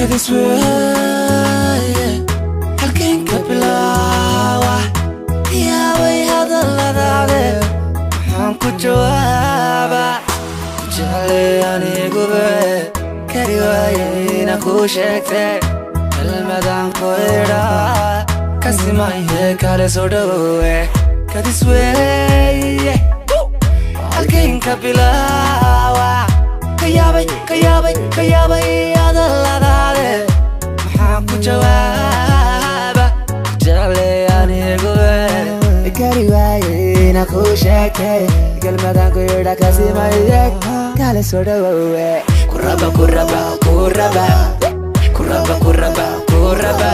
Kadis weeye, halkeen ka bilaawa? Yaabay hadalladaade, maxaan ku jawaaba? Ku jeclay anigube, kari waaye ina kuu sheegtay. Kelmadaan ku idhaa kasimaye, kale soo dhowe. Kadis weeye, halkeen ka bilaawa? Ka yaabay, ka yaabay, ka yaabay hadalladaade, maxaan ku jawaaba? Ku jeclay anigube, kari waaye ina kuu sheegtay. Kelmadaan ku idhaa kasimaye, kale soo dhowowe. Kuraba, kuraba, kuraba, kuraba, kuraba, kuraba,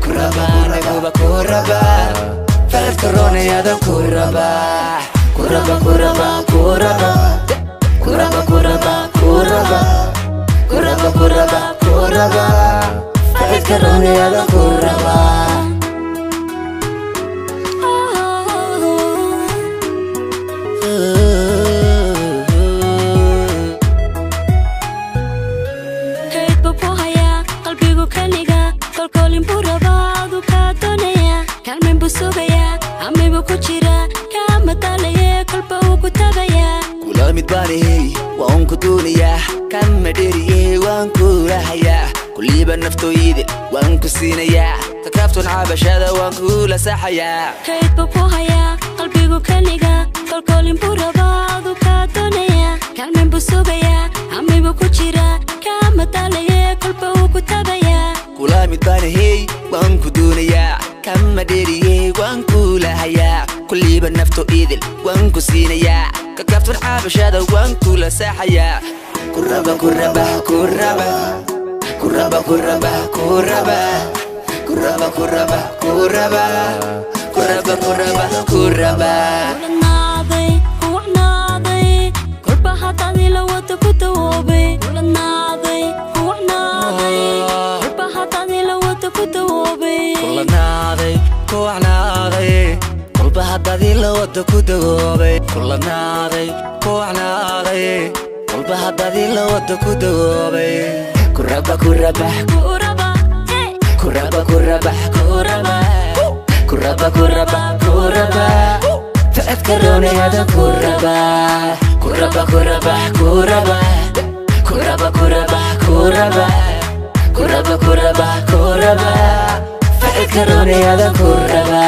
kuraba, aniguba kuraba. Faradka roonayada kuraba, kuraba, kuraba, kuraba, kuraba, kuraba, kuraba, kuraba, kuraba, kuraba, faradka roonayada kuraba. Kayd buu ku hayaa qalbigu keliga, kolkoolin buu rabaa, aduu kaa doonayaa, kaalmayn buu sugayaa, amay buu ku jiraa, kaama daalaye, kolba uu ku tabayaa. Kula mid baanihey, waan ku doonayaa, kama dheriye, waan kula hayaa, kulliiba naftooyide waan ku siinayaa, kakaaftoon cabashada waan kula saxayaa. Kayd buu ku hayaa qalbigu keliga, kolkoolin buu rabaa, aduu kaa doonayaa, kaalmayn buu sugayaa, amay buu ku jiraa, kaama daalaye, kolba uu ku tabayaa. Kula mid baanahey, waan ku doonayaa, kama dheriye, waan kula hayaa, kulliiba nafto idil waan ku siinayaa, kakaaftoon cabashada waan kula saxayaa. Kuraba, kuraba, kuraba, kuraba, kuraba, kuraba, kuraba, kuraba, kuraba, kuraba, kuraba, kuraba. Kulanaaday, kuwacnaaday, kolba haddaad ila wada ku dawoobay. Kulanaaday, kuwacnaaday, kolba haddaad ila wada ku dawoobay. Kulanaaday, kuwacnaaday, kolba haddaad ila wada ku dawoobay. Kulanaaday, kuwacnaaday, kolba haddaad ila wada ku dawoobay. Kuraba, kuraba, Kuraba, hey! Kuraba, kuraba, kuraba, kuraba, kuraba, kuraba, facadka roonayada kuraba, kuraba, kuraba, kuraba, kuraba, kuraba, kuraba, kuraba, kuraba, kuraba, facadka roonayada kuraba.